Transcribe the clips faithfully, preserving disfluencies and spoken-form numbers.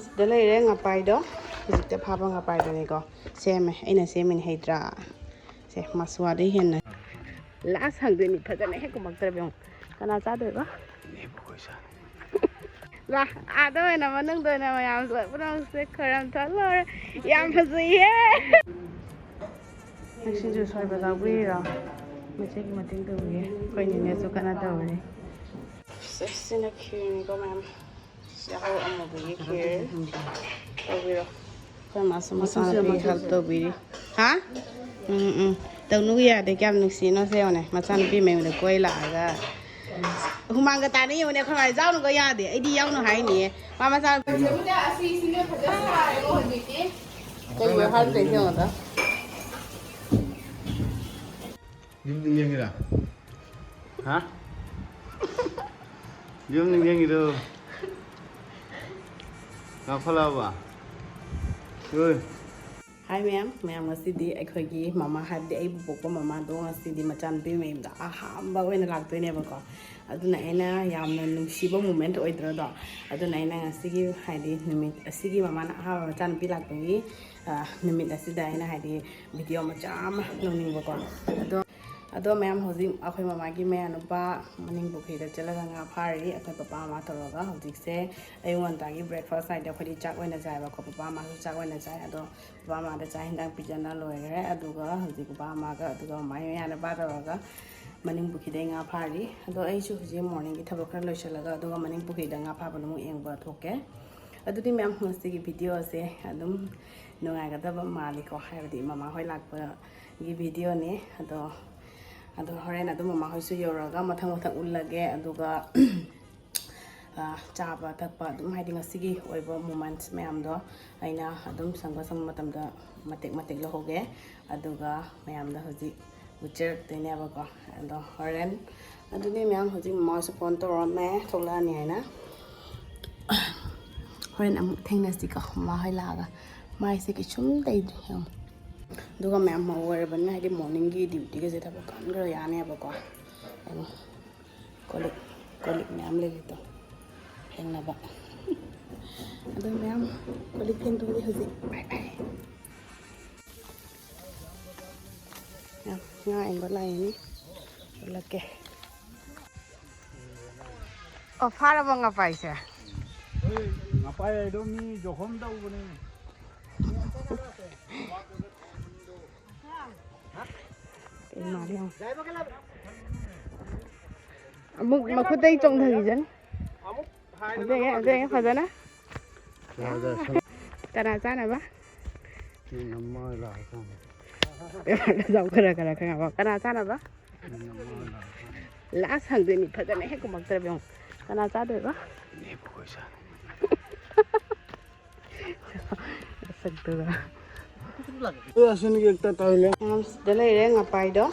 ꯁꯤꯗ ꯂꯩꯔꯦ ꯉꯄꯥꯏꯗꯣ꯫ ꯍꯧꯖꯤꯛꯇ ꯐꯥꯕ ꯉꯄꯥꯏꯗꯨꯅꯤꯀꯣ꯫ ꯁꯦꯝꯃꯦ, ꯑꯩꯅ ꯁꯦꯝꯃꯤꯅꯤ, ꯍꯩꯇ꯭ꯔꯥ? ꯁꯦ, ꯃꯁꯋꯥꯗꯩ ꯍꯦꯟꯅ꯫ ꯂꯥꯁ ꯍꯪꯗꯣꯏꯅꯤ꯫ ꯐꯖꯅ ꯍꯦꯛ ꯀꯨꯝꯃꯛꯇ꯭ꯔꯕ ꯌꯦꯡꯉꯣ꯫ ꯀꯅꯥ ꯆꯥꯗꯣꯏꯕ? ꯂꯥ, ꯑꯥꯗ ꯑꯣꯏꯅ ꯃꯅꯨꯡꯗ ꯑꯣꯏꯅ ꯃꯌꯥꯝ ꯂꯣꯏ ꯄꯨꯝꯅꯃꯛꯁꯦ ꯈꯣꯏꯔꯝ ꯊꯜꯂꯣꯏꯔꯦ꯫ ꯌꯥꯝ ꯐꯖꯩꯌꯦ꯫ ꯅꯪ ꯁꯤꯡꯖꯨ ꯁꯣꯏꯕ ꯌꯥꯎꯕꯤꯔꯤꯔꯣ? ꯃꯆꯦꯒꯤ ꯃꯇꯦꯡ ꯇꯧꯕꯤꯒꯦ꯫ ꯑꯩꯈꯣꯏ ꯅꯦꯅꯦꯁꯨ ꯀꯟꯅ ꯇꯧꯔꯤ꯫ ꯁꯤꯅ ꯈꯤꯔꯅꯤꯀꯣ ꯃꯌꯥꯝ꯫ ꯆꯥꯛꯍꯥꯎ ꯑꯃꯨꯕꯒꯤ ꯈꯦꯔ ꯇꯧꯕꯤꯔꯣ꯫ ꯑꯩꯈꯣꯏ ꯃꯥꯁꯨ ꯃꯆꯥꯅꯨꯄꯤ ꯍꯦꯜꯞ ꯇꯧꯕꯤꯔꯤ꯫ ꯍꯥ? ꯎꯝ, ꯎꯝ꯫ ꯇꯧꯅꯨ ꯌꯥꯗꯦ, ꯀꯌꯥꯝ ꯅꯨꯡꯁꯤꯅꯣ ꯁꯦ ꯌꯦꯡꯉꯨꯅꯦ꯫ ꯃꯆꯥꯅꯨꯄꯤ ꯃꯌꯨꯝꯗ ꯀꯣꯏ ꯂꯥꯛꯑꯒ ꯍꯨꯃꯥꯡꯒ ꯇꯥꯅ ꯌꯦꯡꯉꯨꯅꯦ꯫ ꯑꯩꯈꯣꯏ ꯃꯥ ꯌꯥꯎꯅꯨꯒ ꯌꯥꯗꯦ꯫ ꯑꯩꯗꯤ ꯌꯥꯎꯅꯨ ꯍꯥꯏꯅꯤꯌꯦ꯫ ꯃꯥ ꯃꯆꯥꯅꯨꯄꯤ ꯀꯩꯅꯣ ꯍꯥꯏꯔꯗ꯭ꯔꯦ ꯌꯦꯡꯉꯣꯗ꯫ ꯌꯨꯝ ꯅꯤꯡꯁꯤꯡꯉꯤꯔꯥ? ꯍꯥ? ꯌꯨꯝ ꯅꯤꯡꯁꯤꯡꯉꯤꯔꯣ? ꯉꯥꯎꯈꯠꯂꯛꯑꯕ? ꯍꯣꯏ꯫ ꯍꯥꯏ ꯃꯌꯥꯝ, ꯃꯌꯥꯝ ꯉꯁꯤꯗꯤ ꯑꯩꯈꯣꯏꯒꯤ ꯃꯃꯥ, ꯍꯥꯏꯕꯗꯤ ꯑꯩꯕꯨ ꯄꯣꯛꯄ ꯃꯃꯥꯗꯣ ꯉꯁꯤꯗꯤ ꯃꯆꯥꯅꯨꯄꯤ ꯃꯌꯨꯝꯗ ꯑꯍꯥꯟꯕ ꯑꯣꯏꯅ ꯂꯥꯛꯇꯣꯏꯅꯦꯕꯀꯣ꯫ ꯑꯗꯨꯅ ꯑꯩꯅ ꯌꯥꯝꯅ ꯅꯨꯡꯁꯤꯕ ꯃꯣꯃꯦꯟꯠ ꯑꯣꯏꯗ꯭ꯔꯣꯗꯣ? ꯑꯗꯨꯅ ꯑꯩꯅ ꯉꯁꯤꯒꯤ, ꯍꯥꯏꯗꯤ ꯅꯨꯃꯤꯠ ꯑꯁꯤꯒꯤ ꯃꯃꯥꯅ ꯑꯍꯥꯟꯕ ꯃꯆꯥꯅꯨꯄꯤ ꯂꯥꯛꯄꯒꯤ, ꯑ, ꯅꯨꯃꯤꯠ ꯑꯁꯤꯗ ꯑꯩꯅ ꯍꯥꯏꯗꯤ ꯚꯤꯗꯤꯑꯣ ꯃꯆꯥ ꯑꯃ ꯂꯧꯅꯤꯡꯕꯀꯣ꯫ ꯑꯗꯣ, ꯑꯗꯣ ꯃꯌꯥꯝ ꯍꯧꯖꯤꯛ ꯑꯩꯈꯣꯏ ꯃꯃꯥꯒꯤ ꯃꯌꯥꯅꯨꯄꯥ ꯃꯅꯤꯡ ꯄꯨꯈ꯭ꯔꯤꯗ ꯆꯠꯂꯒ ꯉꯥ ꯐꯥꯔꯤ꯫ ꯑꯩꯈꯣꯏ ꯄꯄꯥ ꯃꯃꯥ ꯇꯧꯔꯒ ꯍꯧꯖꯤꯛꯁꯦ ꯑꯌꯨꯛ ꯉꯟꯇꯥꯒꯤ ꯕ꯭ꯔꯦꯛꯐꯥꯁ ꯍꯥꯏꯗꯤ ꯑꯩꯈꯣꯏꯗꯤ ꯆꯥꯛ ꯑꯣꯏꯅ ꯆꯥꯏꯕꯀꯣ꯫ ꯄꯄꯥ ꯃꯃꯥꯁꯨ ꯆꯥꯛ ꯑꯣꯏꯅ ꯆꯥꯏ꯫ ꯑꯗꯣ ꯄꯄꯥ ꯃꯃꯥꯗ ꯆꯥꯛ ꯍꯦꯟꯖꯥꯡ ꯄꯤꯖꯅ ꯂꯣꯏꯈ꯭ꯔꯦ꯫ ꯑꯗꯨꯒ ꯍꯧꯖꯤꯛ ꯄꯄꯥ ꯃꯃꯥꯒ ꯑꯗꯨꯒ ꯃꯃꯥꯒꯤ ꯃꯌꯥꯅꯨꯄꯥ ꯇꯧꯔꯒ ꯃꯅꯤꯡ ꯄꯨꯈ꯭ꯔꯤꯗꯩ ꯉꯥ ꯐꯥꯔꯤ꯫ ꯑꯗꯣ ꯑꯩꯁꯨ ꯍꯧꯖꯤꯛ ꯃꯣꯔꯅꯤꯡꯒꯤ ꯊꯕꯛ ꯈꯔ ꯂꯣꯏꯁꯤꯜꯂꯒ ꯑꯗꯨꯒ ꯃꯅꯤꯡ ꯄꯨꯈ꯭ꯔꯤꯗ ꯉꯥ ꯐꯥꯕꯗꯣ ꯑꯃꯨꯛ ꯌꯦꯡꯕ ꯊꯣꯛꯀꯦ꯫ ꯑꯗꯨꯗꯤ ꯃꯌꯥꯝ ꯉꯁꯤꯒꯤ ꯚꯤꯗꯤꯑꯣꯁꯦ ꯑꯗꯨꯝ ꯅꯨꯡꯉꯥꯏꯒꯗꯕ ꯃꯥꯜꯂꯤꯀꯣ, ꯍꯥꯏꯕꯗꯤ ꯃꯃꯥ ꯍꯣꯏ ꯂꯥꯛꯄꯒꯤ ꯚꯤꯗꯤꯑꯣꯅꯤ꯫ ꯑꯗꯣ, ꯑꯗꯣ ꯍꯣꯔꯦꯟ ꯑꯗꯨꯝ ꯃꯃꯥ ꯍꯣꯏꯁꯨ ꯌꯧꯔꯒ ꯃꯊꯪ ꯃꯊꯪ ꯎꯠꯂꯒꯦ꯫ ꯑꯗꯨꯒ ꯑ, ꯆꯥꯕ ꯊꯛꯄ ꯑꯗꯨꯝ, ꯍꯥꯏꯗꯤ ꯉꯁꯤꯒꯤ ꯑꯣꯏꯕ ꯃꯣꯃꯦꯟꯠꯁ ꯃꯌꯥꯝꯗꯣ ꯑꯩꯅ ꯑꯗꯨꯝ ꯁꯪꯕ ꯁꯪꯕ ꯃꯇꯝꯗ ꯃꯇꯦꯛ ꯃꯇꯦꯛ ꯂꯧꯍꯧꯒꯦ꯫ ꯑꯗꯨꯒ ꯃꯌꯥꯝꯗ ꯍꯧꯖꯤꯛ ꯎꯠꯆꯔꯛꯇꯣꯏꯅꯦꯕꯀꯣ꯫ ꯑꯗꯣ ꯍꯣꯔꯦꯟ, ꯑꯗꯨꯅꯦ ꯃꯌꯥꯝ, ꯍꯧꯖꯤꯛ ꯃꯃꯥꯁꯨ ꯐꯣꯟ ꯇꯧꯔꯛꯑꯝꯃꯦ ꯊꯣꯛꯂꯛꯑꯅꯤ ꯍꯥꯏꯅ꯫ ꯍꯣꯔꯦꯟ ꯑꯃꯨꯛ ꯊꯦꯡꯅꯁꯤꯀꯣ, ꯃꯃꯥ ꯍꯣꯏ ꯂꯥꯛꯑꯒ꯫ ꯃꯥꯏꯁꯦ ꯀꯩꯁꯨꯝ ꯇꯩꯗ꯭ꯔꯤ ꯌꯦꯡꯉꯣ꯫ ꯑꯗꯨꯒ ꯃꯌꯥꯝ ꯃꯧ ꯑꯣꯏꯔꯕꯅꯤꯅ ꯍꯥꯏꯗꯤ ꯃꯣꯔꯅꯤꯡꯒꯤ ꯗ꯭ꯌꯨꯇꯤꯒꯁꯦ ꯊꯕꯛ ꯀꯟꯈ꯭ꯔ ꯌꯥꯅꯦꯕꯀꯣ꯫ ꯌꯦꯡꯉꯣ꯫ ꯀꯣꯜ ꯂꯤꯛ, ꯀꯣꯜ ꯂꯤꯛ ꯃꯌꯥꯝ ꯂꯩꯔꯤꯗꯣ ꯐꯦꯡꯅꯕ꯫ ꯑꯗꯨ ꯃꯌꯥꯝ ꯀꯣꯜ ꯂꯤꯛ ꯐꯦꯡꯗꯣꯛꯑꯒꯦ ꯍꯧꯖꯤꯛ꯫ ꯕꯥꯏ ꯕꯥꯏ꯫ ꯌꯥꯝ ꯉꯥ ꯌꯦꯡꯕ ꯂꯥꯛꯏꯅꯤ꯫ ꯎꯠꯂꯛꯀꯦ꯫ ꯑꯣ, ꯐꯥꯔꯕꯣ ꯉꯄꯥꯏꯁꯦ? ꯍꯣꯏ, ꯉꯄꯥꯏ ꯍꯥꯏꯗꯣ ꯃꯤ ꯖꯣꯈꯣꯝ ꯇꯧꯕꯅꯦ꯫ ꯀꯩ ꯃꯥꯜꯂꯤ ꯌꯦꯡꯉꯣ꯫ ꯑꯃꯨꯛ ꯃꯈꯨꯠꯇꯒꯤ ꯆꯣꯡꯊꯈꯤꯖꯅꯤ꯫ ꯑꯗꯨ ꯌꯦꯡꯉꯦ, ꯑꯗꯨ ꯌꯦꯡꯉꯦ ꯐꯖꯅ꯫ ꯌꯥꯗꯦ, ꯁꯨꯝ ꯀꯅꯥ ꯆꯥꯅꯕ? ꯃꯤ ꯅꯝꯃ ꯂꯥꯛꯑꯀꯥꯟꯗ꯫ ꯌꯥꯝ ꯈꯔ ꯈꯔ ꯈꯪꯉꯕ꯫ ꯀꯅꯥ ꯆꯥꯅꯕ? ꯃꯤ ꯅꯝꯃ ꯂꯥꯛꯑꯀꯥꯟꯗ꯫ ꯂꯥꯁ ꯍꯪꯗꯣꯏꯅꯤ, ꯐꯖꯅ ꯍꯦꯛ ꯀꯨꯝꯃꯛꯇ꯭ꯔꯕ ꯌꯦꯡꯉꯣ꯫ ꯀꯅꯥ ꯆꯥꯗꯣꯏꯕ? ꯅꯦꯕꯨ ꯍꯣꯏ ꯆꯥꯅꯤ꯫ ꯃꯁꯛꯇꯨꯒ꯫ ꯑꯦ, ꯑꯁꯤꯅ ꯌꯦꯛꯇ ꯇꯧꯔꯤꯅꯦ꯫ ꯁꯤꯗ ꯂꯩꯔꯦ ꯉꯄꯥꯏꯗꯣ꯫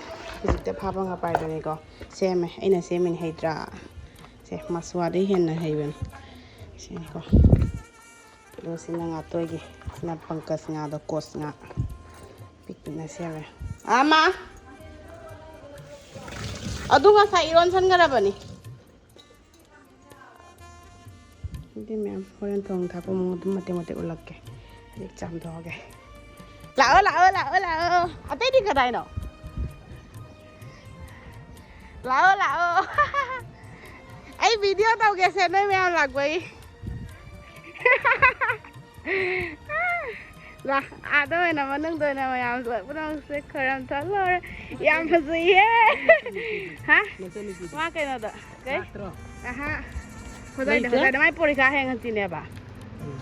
ꯍꯧꯖꯤꯛꯇ ꯐꯥꯕ ꯉꯄꯥꯏꯗꯨꯅꯤꯀꯣ꯫ ꯁꯦꯝꯃꯦ꯫ ꯑꯩꯅ ꯁꯦꯝꯃꯤꯅꯦ, ꯍꯩꯇ꯭ꯔꯥ? ꯁꯦ, ꯃꯁꯋꯥꯗꯩ ꯍꯦꯟꯅ ꯍꯩꯕꯅꯤ꯫ ꯁꯤꯅꯤꯀꯣ꯫ ꯑꯗꯣ ꯁꯤꯅ ꯉꯥꯇꯣꯏꯒꯤ꯫ ꯁꯤꯅ ꯄꯪꯀꯖ ꯉꯥꯗꯣ, ꯀꯣꯁ ꯉꯥ꯫ ꯄꯤꯛꯅ ꯁꯦꯝꯃꯦ꯫ ꯑꯥ, ꯃꯥ! ꯑꯗꯨ ꯉꯁꯥꯏ ꯏꯔꯣꯟꯁꯟꯈ꯭ꯔꯕꯅꯤ꯫ ꯑꯗꯨꯗꯤ ꯃꯌꯥꯝ ꯍꯣꯔꯦꯟ ꯊꯣꯡ ꯊꯥꯛꯄ ꯃꯑꯣꯡ ꯑꯗꯨꯝ ꯃꯇꯦꯛ ꯃꯇꯦꯛ ꯎꯠꯂꯛꯀꯦ꯫ ꯍꯧꯖꯤꯛ ꯆꯥꯝꯊꯣꯛꯑꯒꯦ꯫ ꯂꯥꯛꯑꯣ, ꯂꯥꯛꯑꯣ, ꯂꯥꯛꯑꯣ, ꯂꯥꯛꯑꯣ꯫ ꯑꯇꯩꯗꯤ ꯀꯗꯥꯏꯅꯣ? ꯂꯥꯛꯑꯣ, ꯂꯥꯛꯑꯣ꯫ ꯑꯩ ꯚꯤꯗꯤꯑꯣ ꯇꯧꯒꯦꯁꯦ, ꯅꯣꯏ ꯃꯌꯥꯝ ꯂꯥꯛꯄꯩ꯫ ꯂꯥ, ꯑꯥꯗ ꯑꯣꯏꯅ, ꯃꯅꯨꯡꯗ ꯑꯣꯏꯅ ꯃꯌꯥꯝ ꯄꯨꯝꯅꯃꯛꯁꯦ ꯈꯣꯏꯔꯝ ꯊꯣꯛꯂꯣꯏꯔꯦ꯫ ꯌꯥꯝ ꯐꯖꯩꯌꯦ꯫ ꯍꯥ? ꯅꯆꯟꯅꯨꯄꯤꯗꯣ꯫ ꯃꯥ ꯀꯩꯅꯣꯗ꯫ ꯀꯩ? ꯂꯥꯛꯇ꯭ꯔꯣ? ꯑꯍꯥ꯫ ꯍꯣꯗꯥꯏꯗ, ꯂꯩꯇꯦ? ꯍꯣꯗꯥꯏꯗ꯫ ꯃꯥꯏ ꯄꯣꯔꯤꯈꯥ ꯍꯌꯦꯡ ꯍꯪꯆꯤꯠꯅꯦꯕ꯫ ꯎꯝ꯫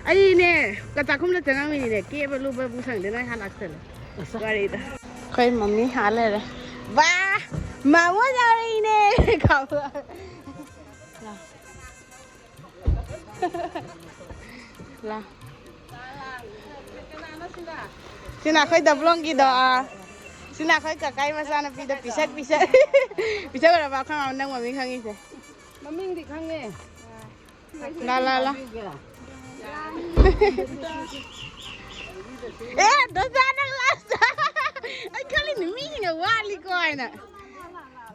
ꯑꯩꯅꯦ, ꯆꯥꯛꯈꯨꯝꯗ ꯆꯪꯉꯝꯃꯤꯅꯤꯅꯦ꯫ ꯀꯦꯕ ꯂꯨꯕꯕꯨ ꯁꯪꯗꯦ, ꯅꯣꯏ ꯍꯥꯟꯅ ꯂꯥꯛꯁꯜꯂꯦ꯫ ꯑꯁ꯫ ꯋꯥꯔꯤꯗꯣ꯫ ꯑꯩꯈꯣꯏ ꯃꯝꯃꯤ ꯍꯥ ꯂꯩꯔꯦ꯫ ꯕꯥ! ꯃꯥꯃꯣ ꯌꯥꯎꯔꯛꯏꯅꯦ! ꯀꯥꯎꯊꯣꯛꯑꯦ꯫ ꯂꯥ꯫ ꯁꯤꯅ ꯑꯩꯈꯣꯏ ꯗꯕ꯭ꯂꯣꯡꯒꯤꯗꯣ, ꯑꯥ꯫ ꯁꯤꯅ ꯑꯩꯈꯣꯏ ꯀꯀꯥꯏ ꯃꯆꯥꯅꯨꯄꯤꯗꯣ, ꯄꯤꯁꯛ ꯄꯤꯁꯛ꯫ ꯄꯤꯁꯛ ꯑꯣꯏꯔꯕ ꯑꯩꯈꯣꯏ ꯃꯥ ꯅꯪ ꯃꯃꯤꯡ ꯈꯪꯉꯤꯁꯦ? ꯃꯃꯤꯡꯗꯤ ꯈꯪꯉꯦ꯫ ꯂꯥ, ꯂꯥ, ꯂꯥ꯫ ꯑꯦ, ꯗꯣꯖꯥ ꯅꯪ ꯂꯥꯁꯇ꯫ ꯑꯩ ꯈꯜꯂꯤꯅꯦ ꯃꯤꯁꯤꯡꯅ ꯋꯥꯠꯂꯤꯀꯣ ꯍꯥꯏꯅ꯫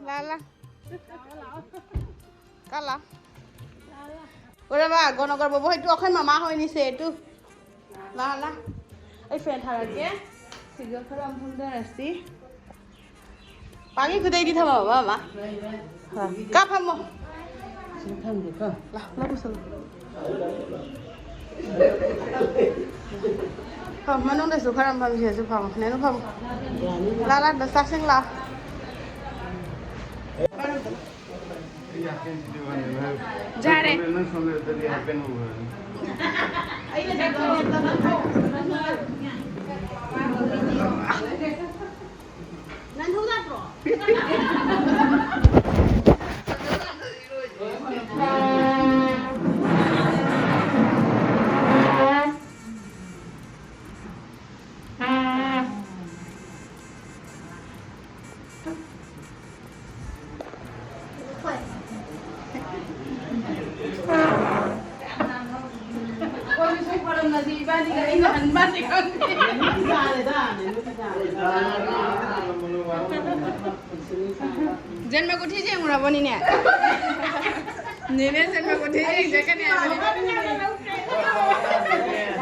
ꯂꯥ, ꯂꯥ꯫ ꯀꯥ ꯂꯥ꯫ ꯑꯣꯏꯔꯕ ꯒꯣꯅꯣꯒꯔ ꯕꯣꯕꯣ ꯍꯣꯏ, ꯇꯨ ꯑꯩꯈꯣꯏ ꯃꯃꯥ ꯍꯣꯏꯅꯤꯁꯦ, ꯇꯨ꯫ ꯂꯥ, ꯂꯥ꯫ ꯑꯩ ꯐꯦꯟ ꯊꯥꯔꯛꯀꯦ꯫ ꯁꯤꯒ ꯈꯔ ꯑꯃ ꯐꯝꯊꯔꯁꯤ꯫ ꯄꯥꯒꯤ ꯈꯨꯗꯩꯗꯤ ꯊꯝꯃꯕ, ꯃꯃꯥ? ꯀꯥ ꯐꯝꯃꯣ꯫ ꯁꯤꯗ ꯊꯝꯒꯦꯀꯣ꯫ ꯂꯥ, ꯂꯥ, ꯄꯨꯁꯜꯂꯣ꯫ ꯐꯝ, ꯃꯅꯨꯡꯗꯁꯨ ꯈꯔ ꯑꯃ ꯐꯝꯁꯤ, ꯑꯗꯨ ꯐꯝꯃꯣ꯫ ꯅꯦꯅꯨ ꯐꯝꯃꯣ꯫ ꯂꯥ, ꯂꯥ, ꯆꯥꯛꯁꯤꯡ ꯂꯥ꯫ ꯌꯥꯔꯦ꯫ ꯅꯪ ꯊꯧ ꯌꯥꯗ꯭ꯔꯣ? ꯖꯟꯃ ꯀꯨꯊꯤ ꯌꯦꯡꯉꯨꯔꯕꯅꯤꯅꯦ꯫ ꯅꯦꯅꯦ ꯖꯟꯃ ꯀꯨꯊꯤ ꯌꯦꯡꯖꯀꯅꯤ ꯍꯥꯏꯕꯅꯤ꯫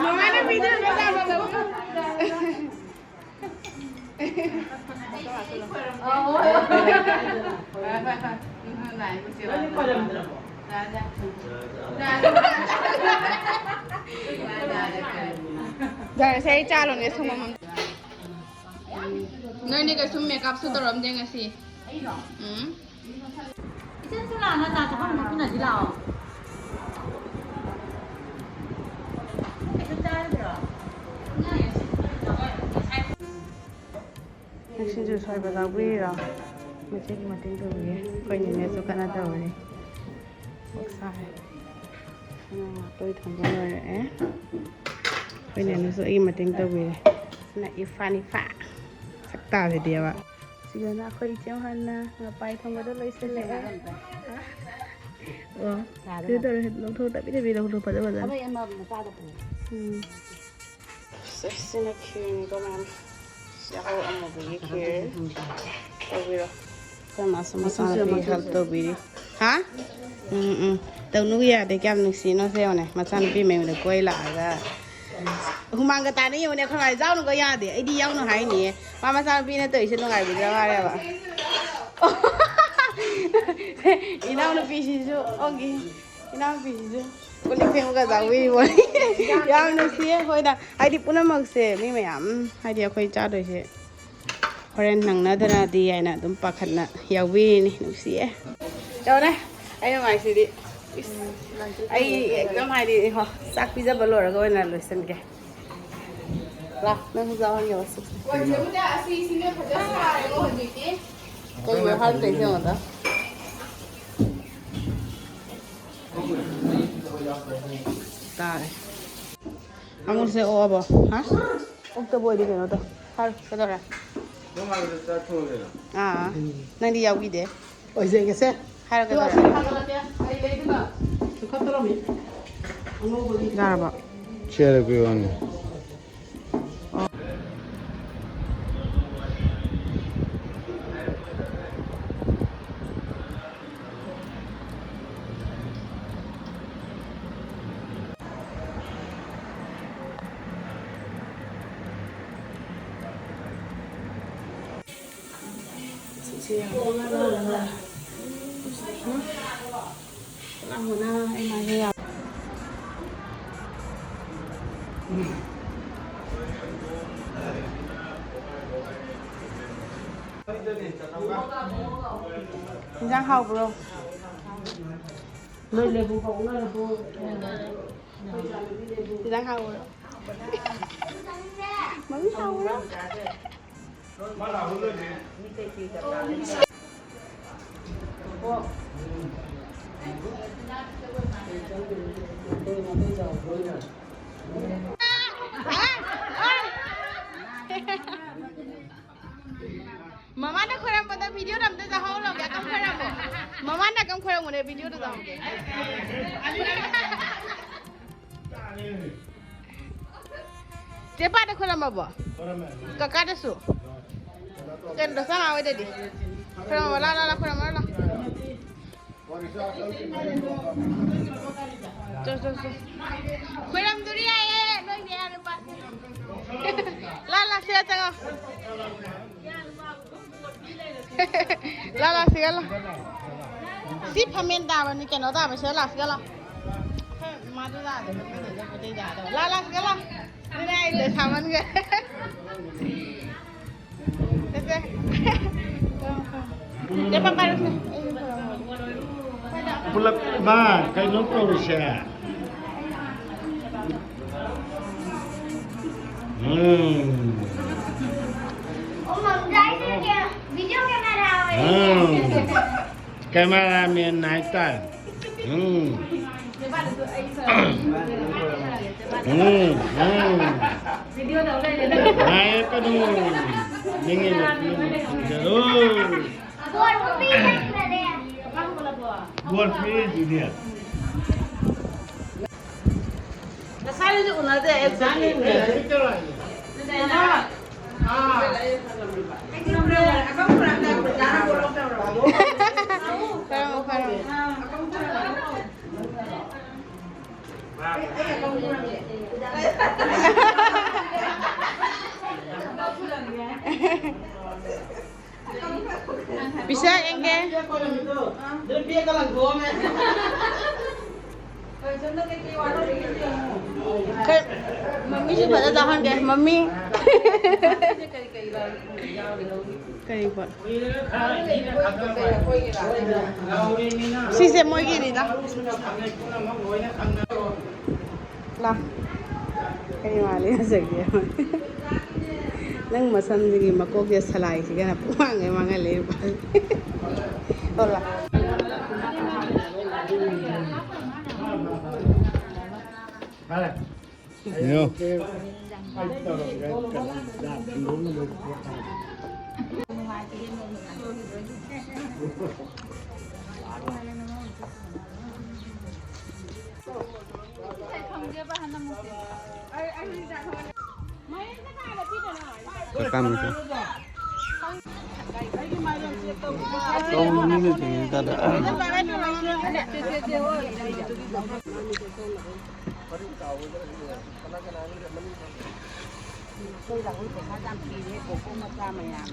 ꯃꯃꯥꯅ ꯄꯤꯗꯅ ꯆꯥꯕ ꯂꯧ꯫ ꯌꯥꯔꯦꯁꯦ, ꯑꯩ ꯆꯥ ꯂꯣꯟꯒꯦ, ꯁꯪꯒꯣꯝ ꯑꯝ-, ꯅꯣꯏꯅꯤ ꯀꯩꯁꯨꯝ ꯃꯦꯀꯞꯁꯨ ꯇꯧꯔꯝꯗꯦ ꯉꯁꯤ꯫ ꯎꯝ꯫ ꯏꯆꯟ ꯁꯣꯂꯥꯅ ꯆꯥ ꯊꯛꯐꯝꯗ ꯄꯨꯟꯅꯗꯤ ꯂꯥꯛꯑꯣ꯫ ꯀꯩꯁꯨ ꯆꯥꯔꯗ꯭ꯔꯣ? ꯅꯪ ꯁꯤꯡꯖꯨ ꯁꯣꯏꯕ ꯌꯥꯎꯕꯤꯔꯤꯔꯣ? ꯃꯆꯦꯒꯤ ꯃꯇꯦꯡ ꯇꯧꯕꯤꯒꯦ꯫ ꯑꯩꯈꯣꯏ ꯅꯦꯅꯦꯁꯨ ꯀꯟꯅ ꯇꯧꯔꯤ꯫ ꯑꯣꯛꯁꯥ ꯍꯥꯏ꯫ ꯉꯥ ꯉꯥꯇꯣꯏ ꯊꯣꯡꯕ ꯂꯣꯏꯔꯛꯑꯦ꯫ ꯑꯩꯈꯣꯏ ꯅꯦꯅꯦꯁꯨ ꯑꯩꯒꯤ ꯃꯇꯦꯡ ꯇꯧꯕꯤꯔꯦ꯫ ꯁꯤꯅ ꯏꯐꯥ ꯅꯤꯐꯥ꯫ ꯁꯛꯇꯥꯁꯤꯗꯤꯕ꯫ ꯁꯤꯗꯅ ꯑꯩꯈꯣꯏ ꯏꯆꯦ ꯍꯥꯟꯅ ꯉꯄꯥꯏ ꯊꯣꯡꯕꯗꯣ ꯂꯣꯏꯁꯤꯜꯂꯛꯑꯦ꯫ ꯑꯣ꯫ ꯁꯤꯗ ꯇꯧꯔꯦ꯫ ꯂꯧꯊꯣꯛ, ꯇꯞꯄꯤ ꯇꯞꯄꯤ ꯂꯧꯊꯣꯛ꯫ ꯐꯖ ꯐꯖꯅ꯫ ꯈꯥꯕꯩ ꯑꯃ ꯃꯆꯥꯗ ꯄꯨꯔꯛꯑꯣ꯫ ꯎꯝ꯫ ꯁꯤꯅ ꯈꯦꯔꯅꯤꯀꯣ, ꯃꯌꯥꯝ꯫ ꯌꯥꯍꯧ ꯑꯃꯨꯕꯒꯤ ꯈꯦꯔ ꯇꯧꯕꯤꯔꯣ꯫ ꯑꯩꯈꯣꯏ ꯃꯥꯁꯨ ꯃꯆꯥꯅꯨꯄꯤ help ꯇꯧꯕꯤꯔꯤ꯫ ꯍꯥ? ꯎꯝ, ꯎꯝ꯫ ꯇꯧꯅꯨ ꯌꯥꯗꯦ, ꯀꯌꯥꯝ ꯅꯨꯡꯁꯤꯅꯣ ꯁꯦ ꯌꯦꯡꯉꯨꯅꯦ꯫ ꯃꯆꯥꯅꯨꯄꯤ ꯃꯌꯨꯝꯗ ꯀꯣꯏ ꯂꯥꯛꯑꯒ ꯍꯨꯃꯥꯡꯒ ꯇꯥꯅ ꯌꯦꯡꯉꯨꯅꯦ꯫ ꯑꯩꯈꯣꯏ ꯃꯥ ꯌꯥꯎꯅꯨꯒ ꯌꯥꯗꯦ, ꯑꯩꯗꯤ ꯌꯥꯎꯅꯨ ꯍꯥꯏꯅꯤꯌꯦ꯫ ꯃꯥ ꯃꯆꯥꯅꯨꯄꯤꯅ ꯇꯧꯔꯤꯁꯦ ꯅꯨꯡꯉꯥꯏꯕꯤꯗ꯭ꯔ ꯃꯥꯜꯂꯦꯕ꯫ ꯏꯅꯥꯎꯅꯨꯄꯤꯁꯤꯁꯨ ꯑꯣꯟꯈꯤ꯫ ꯏꯅꯥꯎꯅꯨꯄꯤꯁꯤꯁꯨ ꯀꯣꯜ ꯂꯤꯛ ꯐꯦꯡꯕꯒ ꯌꯥꯎꯕꯤꯔꯤꯕꯣ꯫ ꯌꯥꯝ ꯅꯨꯡꯁꯤꯌꯦ ꯑꯩꯈꯣꯏꯅ꯫ ꯍꯥꯏꯗꯤ ꯄꯨꯝꯅꯃꯛꯁꯦ ꯃꯤ ꯃꯌꯥꯝ, ꯍꯥꯏꯗꯤ ꯑꯩꯈꯣꯏ ꯆꯥꯗꯣꯏꯁꯦ ꯍꯣꯔꯦꯟ ꯅꯪꯅꯗꯅꯗꯤ ꯍꯥꯏꯅ ꯑꯗꯨꯝ ꯄꯥꯈꯠꯅ ꯌꯥꯎꯕꯤꯔꯤꯅꯤ꯫ ꯅꯨꯡꯁꯤꯌꯦ꯫ ꯇꯧꯔꯦ꯫ ꯑꯩ ꯅꯨꯡꯉꯥꯏꯁꯤꯗꯤ꯫ ꯏꯁ, ꯑꯩ ꯑꯦꯛꯗꯝ ꯍꯥꯏꯗꯤ ꯍꯣ, ꯆꯥꯛ ꯄꯤꯖꯕ ꯂꯣꯏꯔꯒ ꯑꯣꯏꯅ ꯂꯣꯏꯁꯤꯟꯒꯦ꯫ ꯂꯥ, ꯅꯪꯁꯨ ꯆꯥꯎꯍꯟꯒꯦ ꯋꯥꯁꯤꯁꯦ꯫ ꯀꯩꯅꯣ ꯍꯥꯏꯕꯗꯩꯁꯦ ꯌꯦꯡꯉꯣꯗ꯫ ꯇꯥꯔꯦ꯫ ꯑꯃꯨꯜꯁꯦ ꯑꯣꯛꯑꯕꯣ? ꯍꯥ? ꯑꯣꯛꯇꯕ ꯑꯣꯏꯗꯤ ꯀꯩꯅꯣ ꯇꯧ꯫ ꯍꯥꯏꯔꯣ, ꯀꯩꯗꯧꯔꯦ? ꯅꯪ ꯍꯥꯏꯕꯗ ꯆꯥꯛ ꯊꯣꯡꯉꯦꯅ꯫ ꯑꯥ꯫ ꯎꯝ꯫ ꯅꯪꯗꯤ ꯌꯥꯎꯕꯤꯗꯦ꯫ ꯑꯣꯏꯖꯒꯦꯁꯦ꯫ ꯍꯥꯏꯔꯣ, ꯀꯩꯗꯧꯔꯦ? ꯊꯥꯒꯠꯂꯛꯀꯦ꯫ ꯑꯩ ꯂꯩꯗꯨꯅ ꯈꯨꯠꯈꯠꯇ꯭ꯔꯕꯅꯤ꯫ ꯑꯉꯧꯕꯒꯤ꯫ ꯌꯥꯔꯕꯣ? ꯁꯦꯔ ꯄꯤꯔꯛꯑꯣꯅꯦ꯫ ꯏꯟꯖꯥꯡ ꯍꯥꯎꯕ꯭ꯔꯣ? ꯅꯣꯏ ꯂꯦꯕꯨ ꯀꯧꯅꯔꯕꯣ? ꯏꯟꯖꯥꯡ ꯍꯥꯎꯕ꯭ꯔꯣ? ꯃꯃꯤ ꯍꯥꯎꯕ꯭ꯔꯣ? ꯃꯃꯥꯅ ꯈꯣꯏꯔꯝꯕꯗ ꯚꯤꯗꯤꯑꯣꯗ ꯑꯝꯇ ꯆꯪꯍꯧꯔꯣ, ꯀꯝ ꯈꯣꯏꯔꯝꯃꯣ꯫ ꯃꯃꯥꯅ ꯀꯝ ꯈꯣꯏꯔꯝꯃꯣꯅꯦ, ꯚꯤꯗꯤꯑꯣꯗ ꯆꯪꯍꯧꯒꯦ꯫ ꯆꯦ ꯄꯥꯗ ꯈꯣꯏꯔꯝꯃꯕꯣ? ꯀꯀꯥꯗꯁꯨ? ꯀꯩꯅꯣꯗ, ꯆꯥꯉꯥ ꯍꯣꯏꯗꯗꯤ? ꯈꯣꯏꯔꯝꯃꯕ? ꯂꯥ, ꯂꯥ, ꯂꯥ, ꯈꯣꯏꯔꯝꯃꯣ, ꯂꯥ꯫ ꯆꯣ, ꯆꯣ, ꯆꯣ꯫ ꯈꯣꯏꯔꯝꯗꯣꯔꯤ ꯍꯥꯏꯌꯦ, ꯅꯣꯏ ꯃꯌꯥꯝ ꯅꯨꯄꯥꯁꯦ꯫ ꯂꯥ, ꯂꯥ, ꯁꯤꯗ ꯆꯪꯉꯣ꯫ ꯂꯥ, ꯂꯥ, ꯁꯤꯒ ꯂꯥ꯫ ꯁꯤ ꯐꯃꯦꯟ ꯇꯥꯕꯅꯤ, ꯀꯩꯅꯣ ꯇꯥꯕ, ꯁꯤꯗ ꯂꯥ, ꯁꯤꯒ ꯂꯥ꯫ ꯃꯥꯗꯨ ꯂꯥꯛꯑꯗꯤ ꯐꯃꯦꯟ ꯇꯥꯗꯦ, ꯐꯃꯦꯟ ꯇꯥꯗꯦ꯫ ꯂꯥ, ꯂꯥ, ꯁꯤꯒ ꯂꯥ꯫ ꯑꯗꯨꯅꯦ ꯑꯩꯗꯣ ꯁꯥꯃꯟꯈ꯭ꯔꯦ꯫ ꯆꯠꯁꯦ꯫ ꯆꯠꯄ ꯄꯥꯏꯔꯛꯁꯦ꯫ ꯄꯨꯂꯞ ꯃꯥ ꯀꯩꯅꯣ ꯇꯧꯔꯤꯁꯦ꯫ ꯎꯝ꯫ ꯎꯝ꯫ ꯀꯦꯃꯦꯔꯥꯃꯦꯟ ꯍꯥꯏꯇꯥꯔꯦ꯫ ꯎꯝ꯫ ꯎꯝ, ꯎꯝ꯫ ꯉꯥꯏꯔꯛꯀꯅꯨ꯫ ꯅꯤꯡꯉꯤꯕ ꯐꯤꯂꯝ ꯐꯪꯖꯔꯣꯏ꯫ ꯕꯣꯜ ꯄꯤꯔꯤꯗꯨꯗꯤ꯫ ꯉꯁꯥꯏꯗꯁꯨ ꯎꯅꯗꯦ, ꯑꯦꯛꯖꯥꯝ ꯌꯦꯡꯉꯦ꯫ ꯐꯔꯣ, ꯐꯔꯣ꯫ ꯄꯤꯁꯥ ꯌꯦꯡꯒꯦ꯫ ꯑꯩꯈꯣꯏ ꯃꯝꯃꯤꯁꯨ ꯐꯖꯅ ꯆꯥꯍꯟꯒꯦ, ꯃꯝꯃꯤ꯫ ꯀꯔꯤ ꯄꯣꯠ? ꯁꯤꯁꯦ ꯃꯣꯏꯒꯤꯅꯤꯗ꯫ ꯂꯥ꯫ ꯀꯔꯤ ꯃꯥꯜꯂꯤ ꯉꯁꯥꯏꯒꯤ? ꯅꯪ ꯃꯁꯝꯁꯤꯒꯤ ꯃꯀꯣꯛꯁꯦ ꯁꯂꯥꯏꯁꯤꯒꯅ ꯄꯨꯡꯃꯥꯡ ꯍꯦꯛ ꯃꯥꯡꯍꯜꯂꯦ꯫ ꯍꯣꯂꯥ꯫ ꯌꯦꯡꯉꯣ꯫ ꯇꯧꯅꯤꯡꯉꯤꯅꯦ ꯇꯧꯅꯤꯡꯉꯤ ꯇꯥꯗ꯫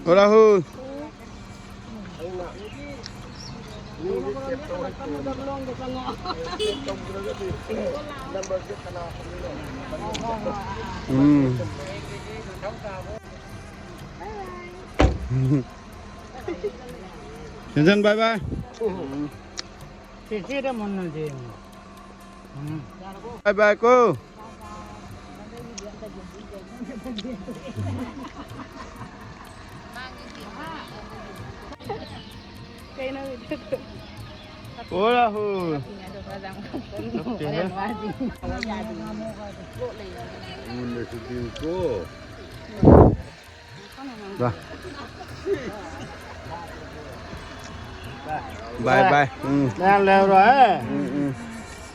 ꯑꯣ ꯔꯥꯍꯨꯜ꯫ ꯎꯝ꯫ ꯁꯦꯟꯖꯟ, bye bye꯫ ꯎꯝ꯫ ꯕꯥꯏ ꯕꯥꯏ ꯀꯣ꯫ ꯀꯩꯅꯣ? ꯑꯣ ꯔꯥꯍꯨꯜ꯫ ꯅꯠꯇꯦꯍꯦ꯫ ꯃꯨꯟꯅꯁꯨ ꯄꯤꯌꯨꯀꯣ꯫ ꯂꯥ꯫ ꯕꯥꯏ ꯕꯥꯏ꯫ ꯎꯝ꯫ ꯃꯌꯥꯝ ꯂꯩꯍꯧꯔꯣ, ꯍꯦ? ꯎꯝ, ꯎꯝ꯫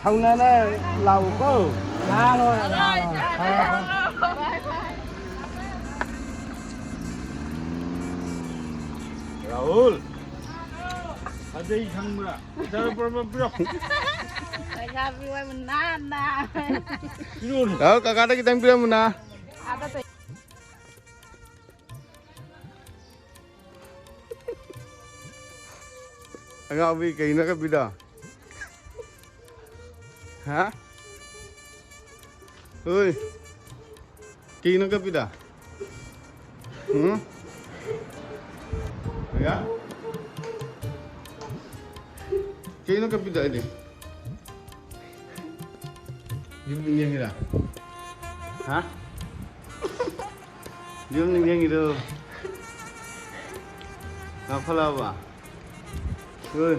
ꯍꯧꯅꯅ ꯂꯥꯛꯎꯀꯣ꯫ ꯂꯥꯛꯑꯔꯣꯏ, ꯂꯥꯛꯑꯔꯣꯏ꯫ ꯔꯥꯍꯨꯜ, ꯈꯖꯩ ꯈꯪꯕ꯭ꯔꯥ? ꯄꯩꯁꯥ ꯂꯨꯄꯥ ꯑꯃ ꯄꯤꯔꯣ꯫ ꯄꯩꯁꯥ ꯄꯤꯌꯨ ꯍꯥꯏꯕ ꯅꯥꯟꯅ꯫ ꯄꯤꯔꯛꯎꯅꯦ꯫ ꯔꯥꯍꯨꯜ, ꯀꯀꯥꯗ ꯈꯤꯇꯪ ꯄꯤꯔꯝꯃꯨꯅ꯫ ꯑꯥꯗ ꯇꯧ- ꯑꯉꯥꯎꯕꯤ, ꯀꯩꯅꯣ ꯀꯞꯄꯤꯗꯣ? ꯍꯥ? ꯍꯣꯏ꯫ ꯀꯩꯅꯣ ꯀꯞꯄꯤꯗꯣ? ꯎꯝ? ꯍꯥ? ꯀꯩꯅꯣ ꯀꯞꯄꯤꯗꯣ ꯑꯩꯗꯤ? ꯌꯨꯝ ꯅꯤꯡꯁꯤꯡꯉꯤꯔꯥ? ꯍꯥ? ꯌꯨꯝ ꯅꯤꯡꯁꯤꯡꯉꯤꯔꯣ? ꯉꯥꯎꯈꯠꯂꯛꯑꯕ? ꯍꯣꯏ꯫